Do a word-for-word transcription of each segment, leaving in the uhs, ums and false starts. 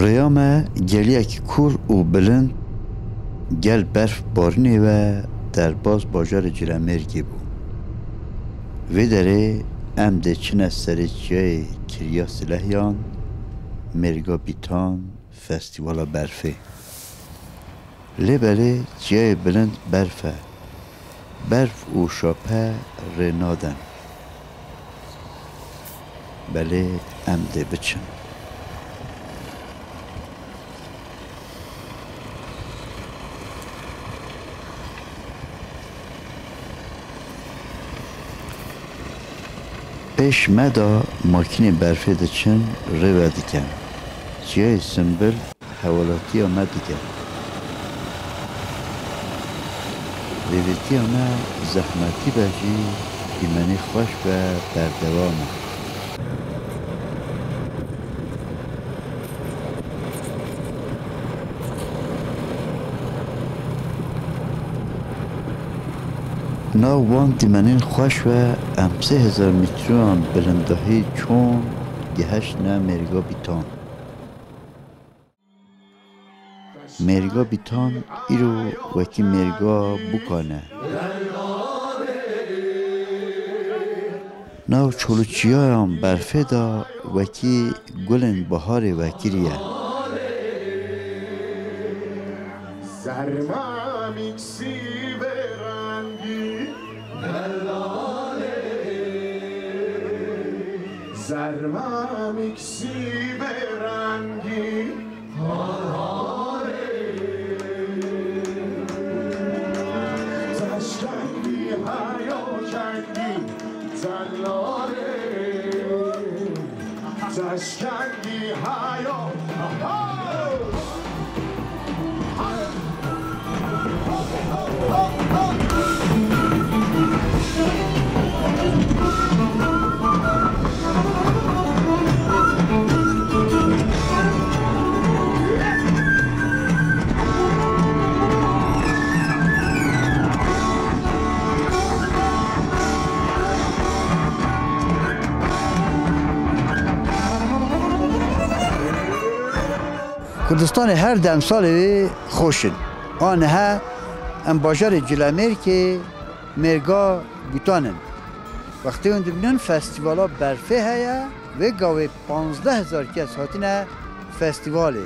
Rêya me geliyekî kûr û bilind gel berf barinê ve derbaz bajarê Cilemêrgê bû. Vê derê em dê çine serê çiyayê Kirya Silehyan, Mêrga Bîtan, Festîvala Berfê. Lê belê çiyayê bilind berf e. Berf û şape rê nadin. Belê em dê biçin. Pêş me de makînê berfê diçin, rê ve dikin. Çiyayê Simbil hewalatiya me dike. Rêvîtiya me zehmetî be jî, dîmenê xweş be, berdewam e. Nav wan dîmenên xweş ve em sê hezar metroyan bilindahî çûn, gihiştine Mêrga Bîtan. Mêrga Bîtan îro wekî mêrga bûkan e. Nav çolûçiyayan berfê de wekî gulên biharê vekiriye. Zermamîk sîvê rengî, zermamîk sîvê rengî. Kurdistanê her demsalê wê xweş in. A niha em bajarê Cilemêrkê Mêrga Bîtan in. Wextê hûn dibînin festîvala berfê heye, vê gavê panzdeh hezar kes hatine festîvalê.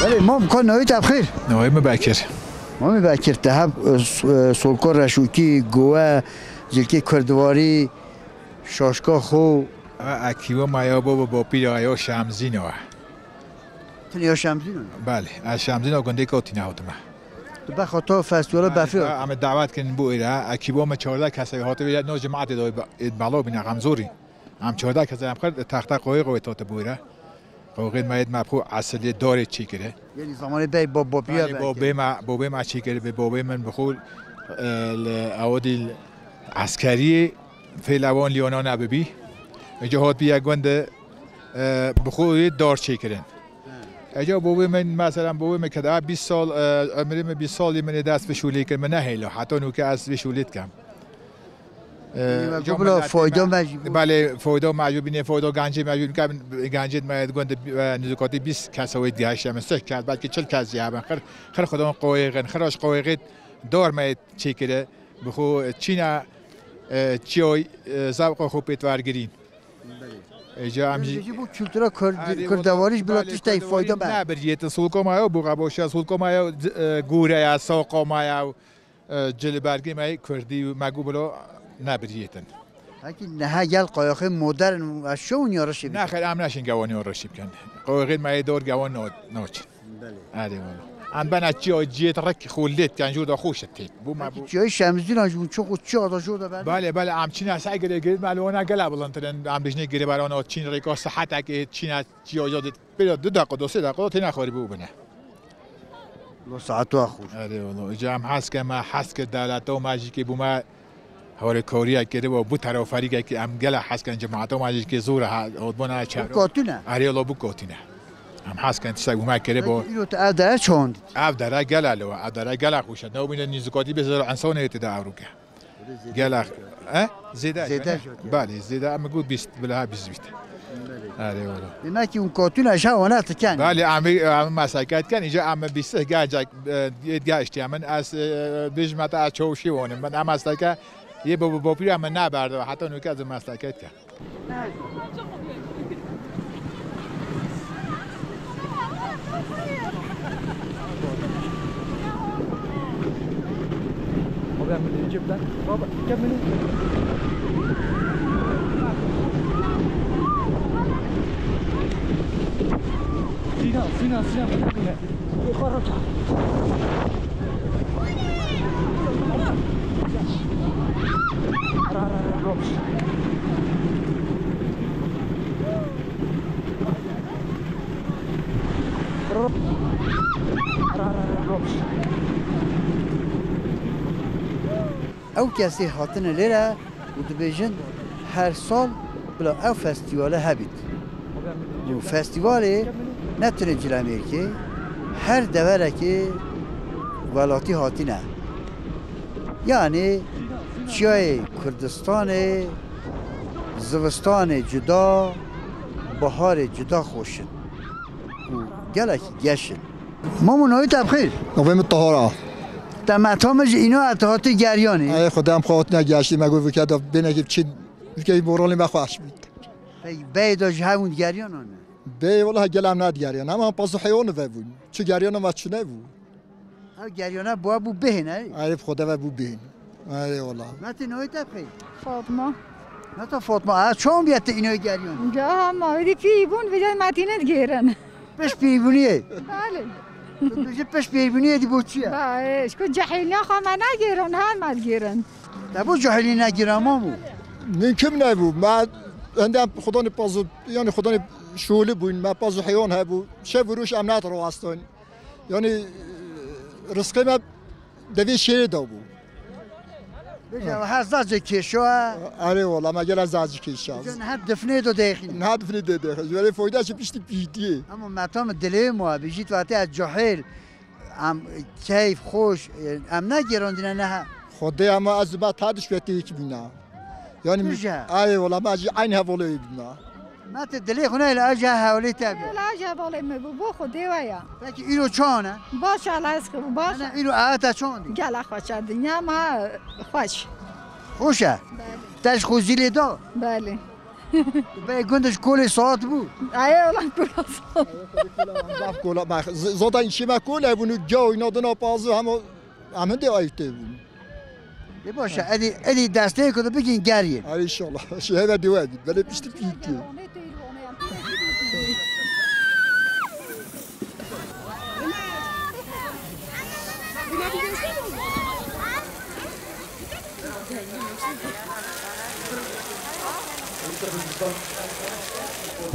Belê, mam, ka navê te bi xêr? Navê min Bekir. Mamê Bekir, te heb, e, s-, e, solka reşokî, gowe, cilkê kurdivarî, şaşka xo. Ev ekîba me ya baba bapîra ya Şemzîna. Tin ya Şemzîna? Belê, ez Şemzîna gundê Kotîne hatime. Tu bexata festîvala berfê hatî? Em ê dawet kirin bo êre. Ekîba me çardeh kesê hatibî, no cimatê de bela bîne, xemzorî. Em çardeh kes em xir texte qoyê qoyê tate bûre. Qoyê me yêt me xo esilê darê çêkire. Yanî zamanê bey bab babiya. Belê, belkî. Babê me, babê me çêkire, bê babê min bi xo, e, li ewadî eskeriyê fêla wan liyana nebibî. Îca hat bîye gund, e, bi xo yê dar çêkirin. He. Îca babê min, mesela babê min ke daha bîst sal, e, ömrê min bîst salî min ê dest bi şûlê kir, min nehêla. Heta nûke ez bi şûlê dikim. Ee, Yanî we îca gobila milletê fayda me, me jî bû. Belê, fayda me jî bîne, fayda gencê me jî bîne, gencê me gund, e, nêzîkatî bîst kes wê gihişte min, sih kes, belkî çil kes jî hebin. Xir, xir xwedan qoyêxin, xir aş qoyêxê dar me çêkire, bi xwe çîna, e, çiyoy, e, zewqa xwe pêt wergirîn. Belê. Îca em jî Belê jî bû kultura kurd-, Erê, kurdewarî ji bila belê, tiştê kurdewarî fayda me. Nebir yê, tu solka me ya, bu xeboşa solka me ya, e, gûre ya, saqa me ya. E, cilbergê me yê kurdî û me got bilo nebiriyêtin. Peki niha gel qayaxê modern û ez şewin ya reşî bikin? Nexêr, em neşin gewan ya reşî bikin. Qayaxê me yê dor gewan na-, naçin. Belê. Erê wala. Em bena çiya ciyêt rek xûlêt ken jûr da xûşit têt. Bu me Peki bu çiyayê Şemzînan ji hûn çi xwe çiya da jor da berdin? Belê, belê, em çîna se girê girê me li wana gela bilindtirin. Em bijnê girê berana çîn rêka sihetekê çîna çiya jor dit. Pêra du deqa, do sê deqa têne xwarî bû bine. Lo saeto xwe. Erê wala. Îca em hez ke me, hez ke dewleta me jî ke bû me Harîkariya kiribo, bû teraferîkekî em gela hez ken cemaeta me jî kê zor e, ha, hotbûna çevre. Bû kotîne? Erê, lo bû kotîne. Em hez ken tiştek bû me kiribo. Peki, îro tu ev dere çond? Ev dere gela li we, ev dere gela xweş e. Ne bîne nîzikatî bê zêde însanê tê de ewroke. Gela, e? Zêde. Zêde. Belê, zêde em got bîst, bila bîst bîst. Erê wala. Demek ki hûn kotîne ji wana tiken. Belê, em, em mesleket ken, îca em bîst, gelecek, e, geştiye min, ez, e, bêjime te ez çawşî wanim. Min em mesleke Yê bi, bi bopîra min neberdibe, heta nûke ez ê meslekê dikim. Baba, min cebden. Baba, gel beni. Sinan, Sinan, Sinan, beni dinle. Ew kesê hatine lêre û dibêjin, her sal bila ev festîvale hebît. Û festîvalê ne tenê Cilemêrkê, her deverekê welatî hatine. Yanî çiyayê Kurdistanê zivistanê cuda, baharê cuda xweş in û gelekî geş in. Mamo, navê te bi xêr? Navê min Tahar a. Te meta min ji îna te hatî geryanê. Ey Xwedê, em xwe hatine geştî, me got vike de bênekî biçîn, vike moralê me xweş bît. Pey beyê de ji hevûn geryanan e? Bey, welahi gel em nedigeryan. Em, em pazo heywan ve bûn. Çi geryana me çi nebû. Ev geryana bû, bû bihên, ey? Ey, bi Xwedê ve bû bihên. Ey, wela. Metî, navê te bi xêr? Fatma. Meta Fatma, a çawan biye te înoyê geryan? Ya, ma êdî pî bûn, vêca me tîne digêrin. Pişt pîbûniyê? Belê. Tu dibêjî pişt pîbûniyê dî bo çi ye? Ba, e, ji ku cehîliya xwe me negêrin, her me digêrin. Te bo cehîlî negîra, mamo? Mümkün nebû. Me endem xudanê pazo, yani xudanê şûlî bûn, me pazo heywan hebû. Şev û roj em nedirawestin. Yani, e, rizqê me devê şêrê de bû. Bêje, ha. Ew her zacê kêşo e. Erê wela, me gela zacî kêşa. Bêje, niha difnê do dêxîn. Niha difnê dê dêxîn. Ji verê foyda çi piştî pîtiyê. Ama meta min dilê ma, bijît vatê ez cahil. Em keyf, xweş, em negêrandine neha. Xwedê ama ez ma ta dişwetê yek bîna. Yani, Bêje. Erê wela, me jî eyn hevalê wê bîna. Me tu dilê xwe neyê, li ev jî hewlê te bû. Li ev jî hevalê min bû, bo Xwedê we ya. Peki îro çawan e? Baş e, Allah ez xwe baş e. Îro aya te çawan dî? Gela xweş e, dinya me xweş. Xweş e? Belê. Te ji xwe zîlê da? Belê. Tu bê gund ji kolê saet bû? Aye, wela kola saet. Zaf kola, bak, z-, zaten işime kole bunu, gel oynadın apazı, hem o, hem de ayıp değil bunu. E, baş e, edî, edî destê ku tu bigîn geriyê. Ay, inşallah. Şu heve dua edin. Böyle piştik gitti.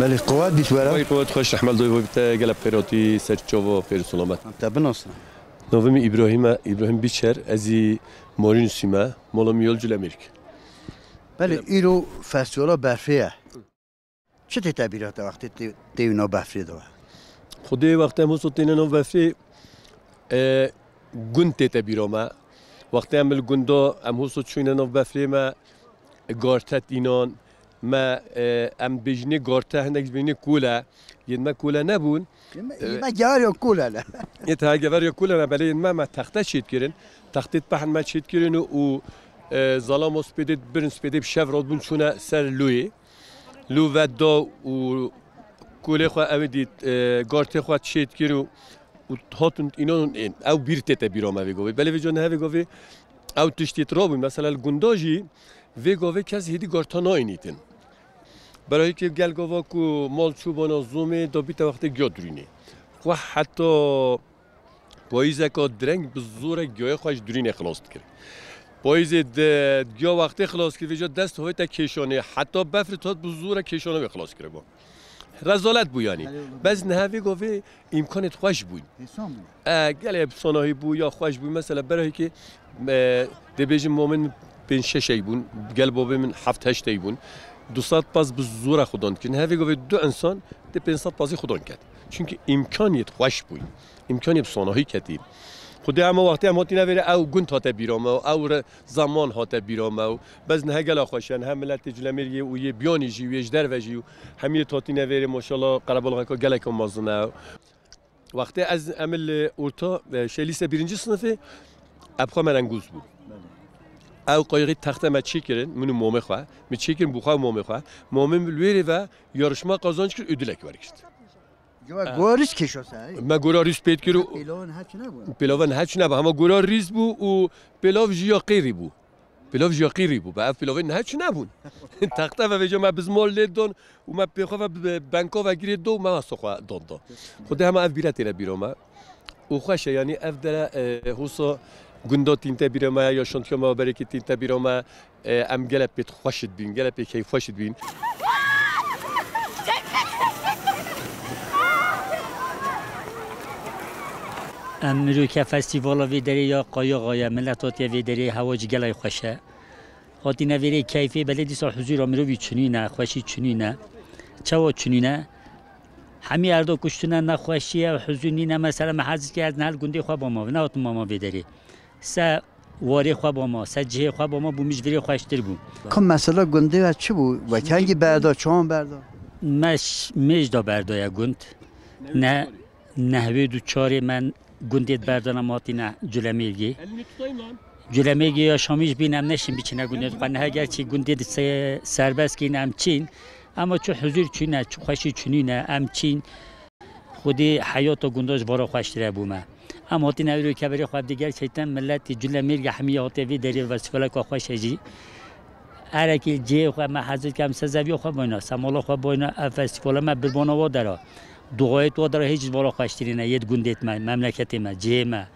Belê, qewet bît were. Vay qewet xweş, rehmet doy bîte, gelek xêratî, ser çava, xêr û selamet. Te binasne. Navê min Îbrahîm e, Îbrahîm Biçer, ez î Marînusî me, mala min yol Culemêrk. Belê, îro festîvala berfê ye. Çi tête bîra te wextê tê, tê nav befrê de we? Xwedê wextê em hoso têne nav befrê, e, gund tête bîra me. Wextê em li gunda em hoso çûyne nav befrê me, e, garte tînan, me, e, em bêjinê garte, hindek ji bêjinê kole, yên me kole nebûn. Yên me, e, yên me gever ya kole ne. Ê te gever ya kole ne, belê yên me, me texte çêt kirin. Textê pehn me çêt kirin û, e, zalamo spêdê birin, spêdê bi şev rotbûn çûne ser lûyê. Lû ve da û kolê xwe ew dît, e, gartê xwe çêt kir û û hatin înan û ên. Ew bîr tête bîra me vê gavê. Belê vê ca niha vê gavê ew tiştê tira bûn. Mesela li gunda jî vê gavê kes hêdî garta nayînîtin. Berayî ke gel gava ku mal çû bana zomê, da bîte wextê giya durînê. Xwe heta payîzeka direng bi zorek giyayê xwe ji durînê xilas dikir. Payîzê de giya wextê xilas kir, vêca dest hoyte kêşanê, heta befr tat bi zorek kêşana wê xilas kiribû. Rezalet bû yanî. Belê, belê. Bes niha vê gavê îmkanêt xweş bûn. Hêsan bû. E, gelê sanahî bû ya xweş bû. Mesela berahîkê, e, dê bêjim mamên min pênc şeş ey bûn, gel babê min heft heşt ey bûn. Du sed pas bi zora xudan dikin. Niha vê gavê du insan dê pênc sed pasî xudan ket. Çunkî îmkanêt xweş bûn. Îmkanê bi sanahî ketî. Xwedê hema wextê em hatîne vêrê ew gund hate bîra me, ew re-, zeman hate bîra me û bes niha gela xweş e, niha miletê Culemêrgê û yê biyanî jî û yê ji derve jî û hemiyê tatîne vêrê maşallah qerebalxeka geleka mezin e. Wextê ez em li orta, e, şey lîse birinci sınıfê, ev xwe merengûz bû. Ew qayixê texte me çêkirin, min û mamê xwe, min çêkirin bo xwe û mamê xwe. Mamê min li wêrê ve yarışma qazanç kir, ödülek wergirt. Gora rîz kêşo se, hey. Me gora rîz pêt kir û Pêlavan heç nebû. Pêlavan heç nebû. Hema gora rîz bû û pêlav jî ya qêrî bû. Pêlav jî ya qîrî bû. Be ev pêlavên niha çi nebûn. Texte ve vêca me bizmor lê don û me pê xwe ve bi-, benka ve girê do û me wesa xwe don do. Xwedê hema ev bîre têne bîra me. Û xweş e, yanî ev dere, e, husa gunda tînte bîra me, ya şantiya me berekê tînte bîra me. E, em gele pê xweş dibîn, gele pê keyfxweş dibîn. Em miroke festîvala vê derê ya qayaxa ye, milet hatiye vê derê, hewa jî gelek xweş e. Hatîne vêrê keyfê belê dîsa huzûra mirovî çinîne, xweşî çinîne. Çawa çinîne? Hemî erdo kuştine, nexweşî ye, huzûr nîne. Mesela me hez dike ez niha li gundê xwe bama, nehatim bama vê derê. Se warê xwe bama, se cihê xwe bama, bû min ji vêrê xweştir bû. Ka mesela gundê we çi bû? Wek hengî berda, çawan berda? Me ş-, mêj da berdaya gund. Ne, nehwê du çarê me gundê berdana me hatîne Culemêrgê. Culemêrgê yaşamîş bîn em neşin biçine gundê xwe. Niha gerçî gundê di se-, serbest kîn em çîn. Ama çi huzur çûne, çi xweşî çûnîne, em çîn. Xwedê heyata gunda ji vara xweştir e bo me. Em hatine îro keberê xwe bidê, gerçekten miletê Culemêrgê hemî hatiye vê derê, festîvaleka xweş e jî. Erekî cihê xwe me hezir ke em se zeviya xwe boyna, se mala xwe boyna, ev festîvala me birbana wa dera. Duayêt wa dera hêj ji vara xweştirî ne, yêt gundêt me, memleketê me, cihê me.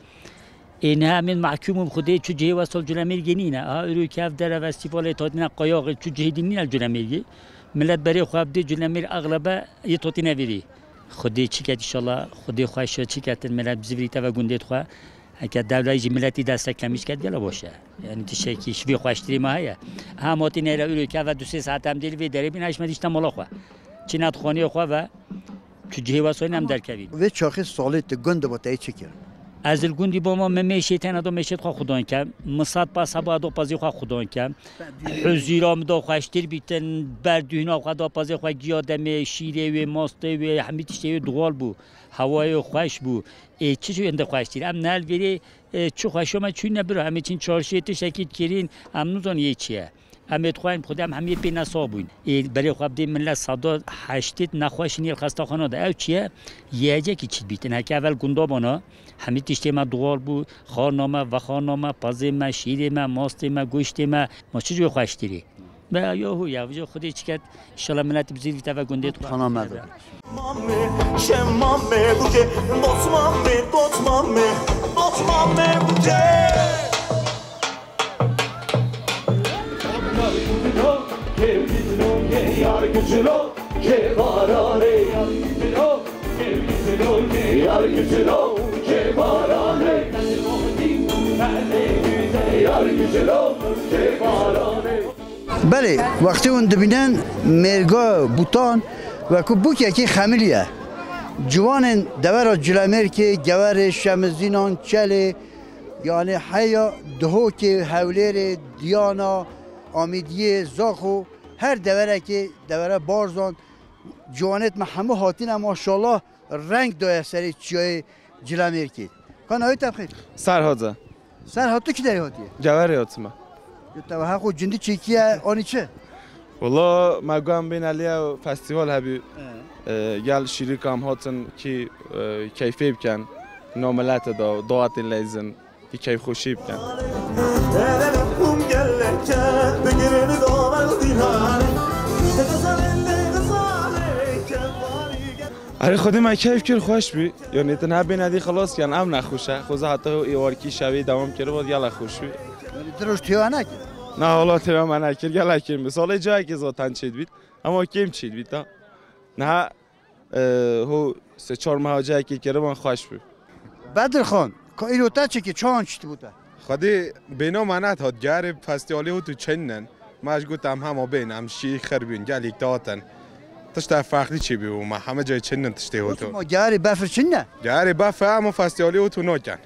Ê niha em ên mehkûm û Xwedê çi cihê wesal Culemêrgê nîne. Aha, îro ke ev dere festîvalê tatîne qayaxê çi cihê dî nîne Culemêrgê. Milet berê xwe bidê Culemêrg exlebe yê tatîne vêrî. Xwedê çi ket înşallah, Xwedê xweş ya çi ketin, milet bi zivirî teve gundê xwe. Heke dewleyê jî miletî destek kemîş ket gela baş e. Yanî tiştekî ji vê xweştirî me heye. Hem hatî nêre îro ke ve du sê saet em dê li vê derê bîn, heş me dîşte mala xwe. Çî net xaniyê xwe ve, tu cihê wesayî em derkevîn. Vê çaxê salê tu gund de bo teyê çi kir? Ez li gundî bama me mêşê tena do mêşêt xwe xudan kem. Min sed pas heba do pazê xwe xudan kem. Huzîra min da xweştir bîtin, ber duhîna xwe da pazê xwe giya demê, şîrê wê, mastê wê, hemî tiştê wê doğal bû. Hewayê xweş bû. Ê, çi ji wê hinde xweştir? Em nel vêrê, ê, çi xweşa me çûyne bira. Em ê çin çarşiyê tiştekî kirîn, em nizan yê çi ye. Em ê dixwayên xwedê em hemiyê pê nesa bûyn. Ê, berê xwe bidê min le seda heştê nexweş nî li xestaxana de. Ew çi ye? Yiyecekî çi bîtin. Heke evel gunda bana, hemî tiştê me doğal bû. Xarna me, vexarna me, pazê me, şîrê me, mastê me, goştê me. Ma çi ji wê xweştirî? Be, yo, hu, ya, vêca Xwedê çiket, inşallah millet bi zî vî teve gundê dixwe. Tamam, merdum. Mame, şem mame, buje, dos mame, dos mame, dos mame, buje. Yar gücülo, ke barare. Yar gücülo, ke barare. Yar gücülo, ke barare. Belê, wextê hûn dibînin mêrga bûtan wekû bûkekî xemilî ye. Ciwanên devera Culemêrkê, Geverê, Şemizînan, Çelê, yanî heya Duhokê, Hewlêrê, Diyana, Amîdiyê, Zaxo, her deverekê, devera Barzan, ciwanêt me hemû hatine maşallah. Reng daye serê çiyayê Cilemêrkê. Ka navê te bixêr? Serhat e. Serhat, tu kî derê hatiye? Geverê hatime. Yo, te weha xwe cindî çêkiye, anî çi? Wala me got em bên elî ew festîval hebî. He. E, gel şîrîka em hatin kî, e, keyfê bikin. No milete da, dawetên leyzin, ki keyfxweşî bikin. Erê xwedê me keyf kir, xweş bû. Yanî tu niha bêne dî xilas kirin, ev nexweş e. Xweza heta êwarkî şevê dewam kiribû, gelek xweş bû. Yanî du roj têwa nekir? Na, wala têwa me nekir, gelek kêm bû. Salê cayekê zaten çêdibît. Ema kêm çêdibît ha. Niha, e, ho sê çar meha cayekê kiriban xweş bû. Bedirxan, ka îro te çi kir, çawan çît bû te? Xwedê bêno me nehat, gerê festîvalê û tu çinnin. Me ji got em hema bên, em şî xir bîn, gelîk datin. Tişta ferqlî çê bî û me heme cayê çinnin tiştê û tu. Ma gerê befir çinne? Gerê befir em û festîvalê û tu noken.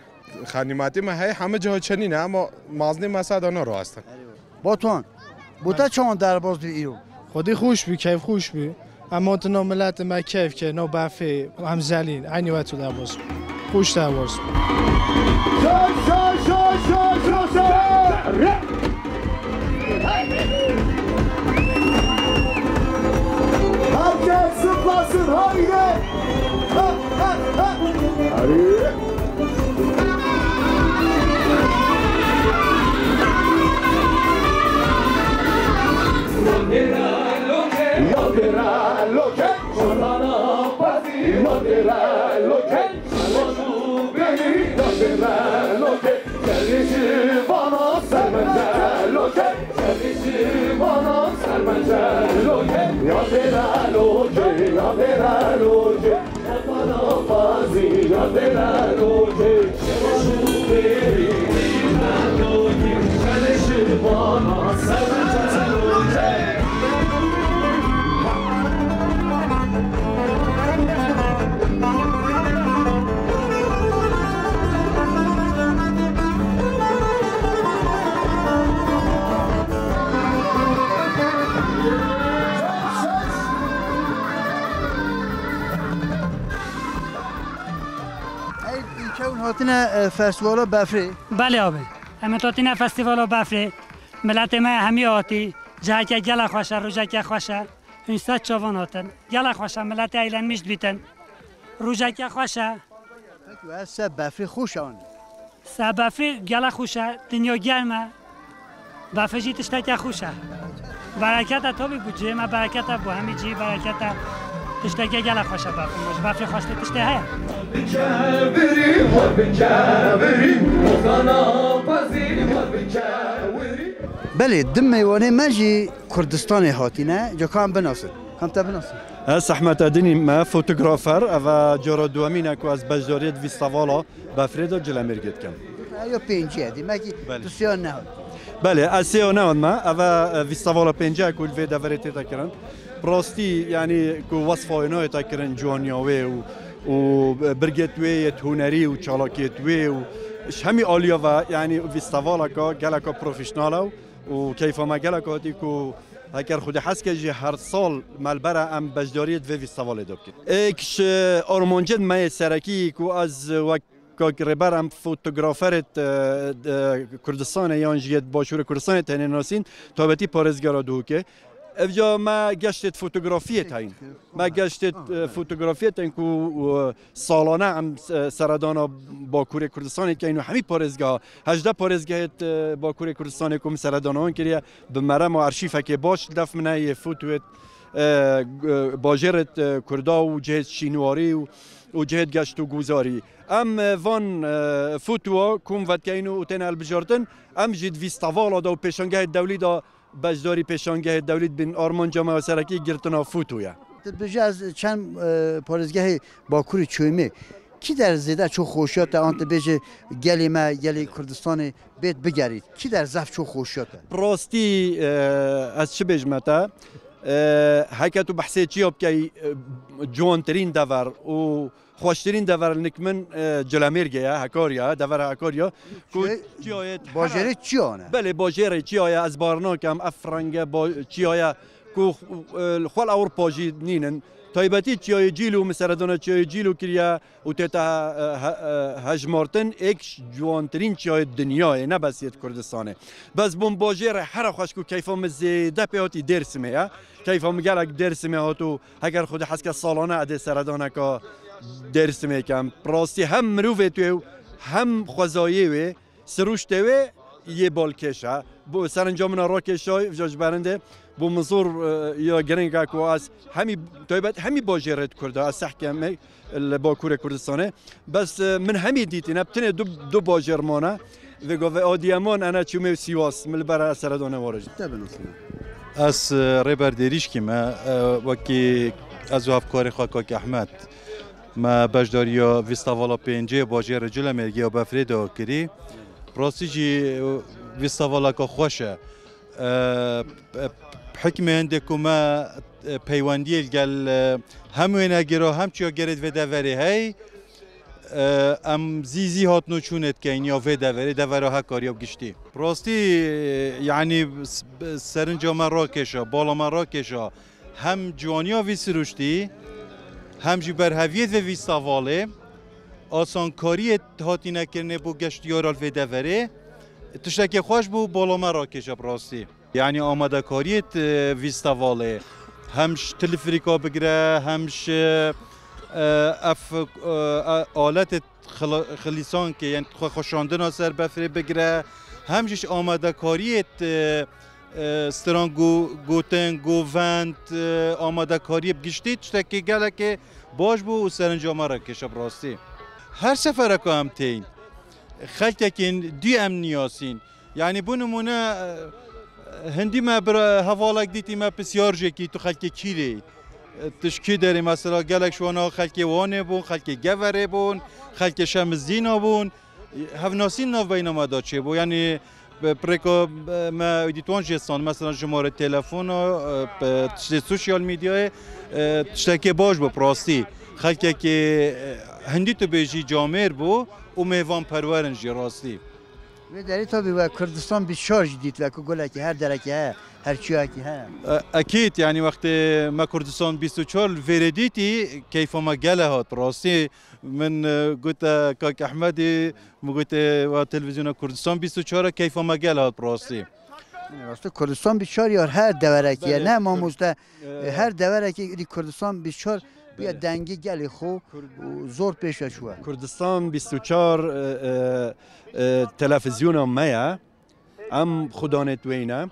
Xenîmetê me heye, heme ciha çinîne, ema maznê me seda narawestin. Batuhan, bo te çawan derbaz bû îro? Xwedî xweş bû, keyf xweş bû. Em hatin nav miletê me keyf kir, nav befê, em zelîn, eynî wet û derbaz bû. Xweş derbaz bû. Herkes zıplasın, haydi. Ha, ha, ha. Haydi. Ey, îlke hûn hatine, e, festîvala befrê? Belê abi. Em ê hatine festîvala befrê. Miletê me hemî hatî. Ciheke gelek xweş e, rojeke xweş e. Hûn ser çavan hatin. Gelek xweş e, miletê eğlenmiş dibîtin. Rojeke xweş e. Peki, ez se befrê xweş e anî? Se befrê gelek xweş e, dinya germ e. Befir jî tişteke xweş e. Bereket e, tabî bû cihê me bereket e, bû hemî cihê bereket e. Tişteke gelek xweş e befir. Ji befrê xweştir tiştê heye? Belê, du mêvanê me jî Kurdistanê hatîne, ca ka em binasin. Em te binasin. Ez Ehmet Edinî me, fotografer. Ev e cara duwemîn e ku ez beşdariyê di festîvala befrê de Cilemêrgê dikim. Eyo pêncî ye, demek ki Belê. Tu siya nehat. Belê, ez sêya nehat me. Ev e, e, festîvala pêncî ye ku li vê deverê tête kirin. Bi rastî, yanî ku wesfa wê nayête kirin, ciwaniya wê û, û birgêt wê yêt hunerî û çalakiyêt wê û ji hemî aliya ve, yanî festîvaleke geleka profesyonel e û, û keyfa me gelek hatî ku heger Xwedê hez ke jî her sal me li ber e em beşdariyê di vê festîvalê de bikin. Êk ji armancên me yê serekî ku ez wek kak rêber em fotograferê, e, e, Kurdistanê yan jî yê Başûrê Kurdistanê tenê nasîn, tabetî parêzgera Duhokê. Evca me geştê fotografiyê tayîn. Me geştê, e, fotografiyê tayîn ku, e, salane em, e, seredana Bakurê Kurdistanê keyn û hemî parêzgeha, hejdeh parêzgehê, e, Bakurê Kurdistanê ku min seredana wan kiriye, bi merema arşîfekê baş def min heye yê fotoyê, e, g-, bajêrê, e, Kurda û cihê şînwarî û, û cihê geşt û guzarî. Em, e, van, e, fotoya ku em vedikeyîn û têne hilbijartin, em jî di festîvala de û pêşangehê dewlî de beşdarî pêşangehê dewlî dibin, armanca me ya serekî girtina foto ye. Tu dibêje ez çend, e, parêzgehê Bakurê çûyîme. Kî der zêde ço xweşiya te an tu bêje gelê me, gelê Kurdistanê bêt bigerît? Kî der zehf ço xweşiya te? Bi rastî, e, ez çi bêjime te? E, heke tu behsê çiya bikey, e, ciwantirîn dever û xweştirîn dever li nik min, e, Cilemêrgê ye, Hekarya, devera Hekarya. Ku Çiyê-, çiyayê bajêrê çiya ne? Belê, bajêrê çiya ye, ez bar nakem, ev renge ba-, çiya ye ku, e, li xwe li Ewropa jî nînin. Taybetî çiyayê Cîlû, min seredana çiyayê Cîlû kiriye û tête he-, he-, he-, hejmartin êk ji ciwantirîn çiyayê dinyayê, ne bes yê Kurdistanê. Bes bûn bajêre here xweş ku keyfa min zêde pê hatî Dêrsimê ye. Keyfa min gelek Dêrsimê hat û heger Xwedê hez ke salane edê seredaneka Dêrsimê kem. Rastî hem mirovê tu yê û hem xwezayê wê, sirûştê wê yê balkêş e. Bo serenca min a rakêşay, vija ji berindê, bo min zor, e, ya girîng e ku ez hemî taybet, hemî bajêrê di Kurda, ez sehkeme li Bakurê Kurdistanê. Bes, e, min hemî dîtîne, bi tinê du, du bajêr mane. Vê gavê Adiyeman, ene çûmê Sîwas, min li ber seredane ware jî. Te binasîne. Ez, e, Rêber Dêrîşkî me, e, wekî ez û hevkarê xwe Kak Ehmed. Me beşdariya fîstevala pêncê bajêrê Culemêrgê ya Befrê de kirî. Rastî jî, e, fîstevaleka xweş e. E, e, hikmê hindê ku me, e, peywendiyê li gel, e, hem wênegêra hem çiyagerê di vê deverê hey, e, em zî zî hatno çûnê dikeyn ya vê deverê, devera Hekarî ya bi giştî. Rastî, e, yanî s-, serinca me rakêşa, bala me rakêşa, hem ciwaniya vî sirûştî, hem jî berheviyê vê fîstevalê, asankariyê hatîne kirinê bo geştiyara li vê deverê, tiştekê xweş bû, bala me rakêşe bi rastî. Yanî amadekariyê, e, fîstevalê, hem ji tilifrîka bigire, hem ji, e, ev, e, aletê xila-, xilîsankê, yanî xwe xweşandina ser befrê bigire, hem jî ji amadekariyê, e, e, stran go-, gotin, govend, e, amadekariyê bi giştî tiştekî gelekê baş bû û serencama re kêşe bi rastî. Her sefereka em tên, xelkekên dî em niyasîn. Yanî, bo nimûne, e, hindî me bir hevalek dîtî me pisyar jê kî, tu xelkê kî rê yî? E, tu ji kî derê? Mesela, gelek ji wana xelkê Wanê bûn, xelkê Geverê bûn, xelkê Şemizîna bûn. Hevnasîn navbeyna me de çêbû. Yanî, bi pirêka, e, me êdî wan jê stand, mesela, jimare telefona, e, bi tiştê sosyal medyayê, e, tiştekê baş bû, bi rastî. Xelkekê, e, hindî tu bêjî camêr bû û mêvanperwer in jî rastî. Vê derê tabi we Kurdistan bîst û çar jî dît, wekî gulekî her derekî heye, her çiyakî heye. E, ekîd, yanî wextê me Kurdistan bîst û çar li vêrê dîtî, keyfa me gele hat, rastî. Min, e, gote Kak Ehmedî, min gote wa televîzyona Kurdistan bîst û çar e, keyfa me gele hat, rastî. Rastî Kurdistan bîst û çar ya her deverekî ye, Belê, ne Kur-, mamoste, e, e, her deverekî êdî Kurdistan bîst û çar ya Belê. Dengî gelê xwe Kur-, û zor pêş ve çûye. Kurdistan bîst û çar, e, e, e, televîzyona me ye. Em xudanê wê ne.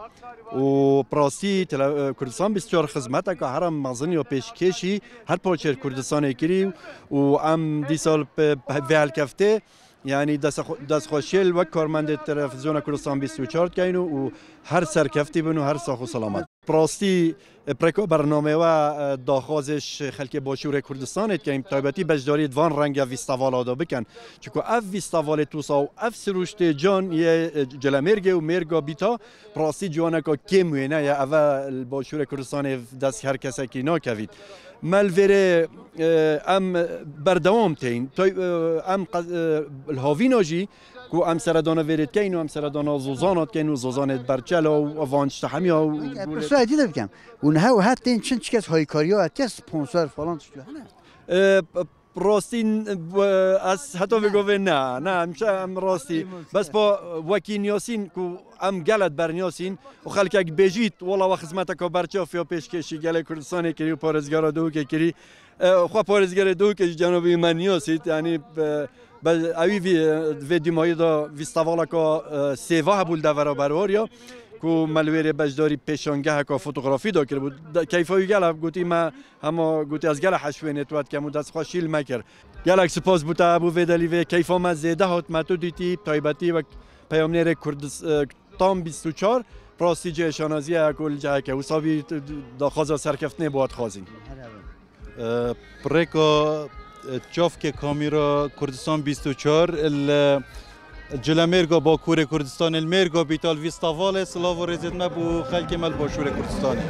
Û bi rastî tele-, e, Kurdistan bîst û çar xizmeteke here mezin ya pêşkêşî her parçeyê Kurdistanê kirî û em dîsa li pe-, vê helkeftê, yanî destxwe-, destxweşiyê li wek karmendê televîzyona Kurdistan bîst û çar dikeyn û, û her serkeftî bin û her sax û selamet. Bi rastî, e, pirêka bernamê we, e, daxwazê ji xelkê Başûrê Kurdistanê dikeyn, bi taybetî beşdarî di van renge fîstevala de bikin. Çunku ev fîstevalê tûsa û ev sirûştê can yê, e, Cilemêrgê û Mêrga Bîta bi rastî ciwaneka kêm wêne ye. Ev e li Başûrê Kurdistanê dest her kesekî nakevît. Me li vêrê, e, em berdewam tên. Tay-, e, em qe-, e, li havîna jî ku em seredana vêrê dikeyn û em seredana zozana dikeyn û zozanê berçela û van tişta hemiya û Peki, ez pirsayê dî de bikim. Û niha û het tên çin çi kes hayîkariya, kes sponsor falan tiştiya hene? E, p-, rastî, e, ez heta vê govê ne, ne, em şe-, em rastî. Bes pa wekî niyasîn ku em gelek berniyasîn û xelkek bêjît, wela we xizmeteka berçav ya pêşkêşî gelê Kurdistanê kirî û parêzgara Dihokê kirî. E, xwe parêzgerê Dihokê ji cenabî me niyasît, yanî, e, be-, ewî vî, e, vê dîmayî de fîstevaleka, e, sêva hebû li devera Berwariya, ku me li wêrê beşdarî pêşangeheka fotografî de kiribû. De, keyfa wî gelek gotî me, hema gotî ez gelek heşwênê tu dikem û destxweşî li me kir. Gelek spas bo te, bo vê delî vê keyfa me zêde hat me tu dîtî, taybetî wek peyamnêrê Kurdis-, e, Tam bîst û çar, rastî cihê şanaziyê ye ku li cihekê wisa bî, daxwaza serkeftinê bi we dixwazîn. E, bi rêka, e, çavkê kamîra Kurdistan bîst û çar, li Cilemêrga Bakurê Kurdistanê, li Mêrga Bîta, li Vîstavalê, silav û rêzê me bo xelkê me li Başûrê Kurdistanê.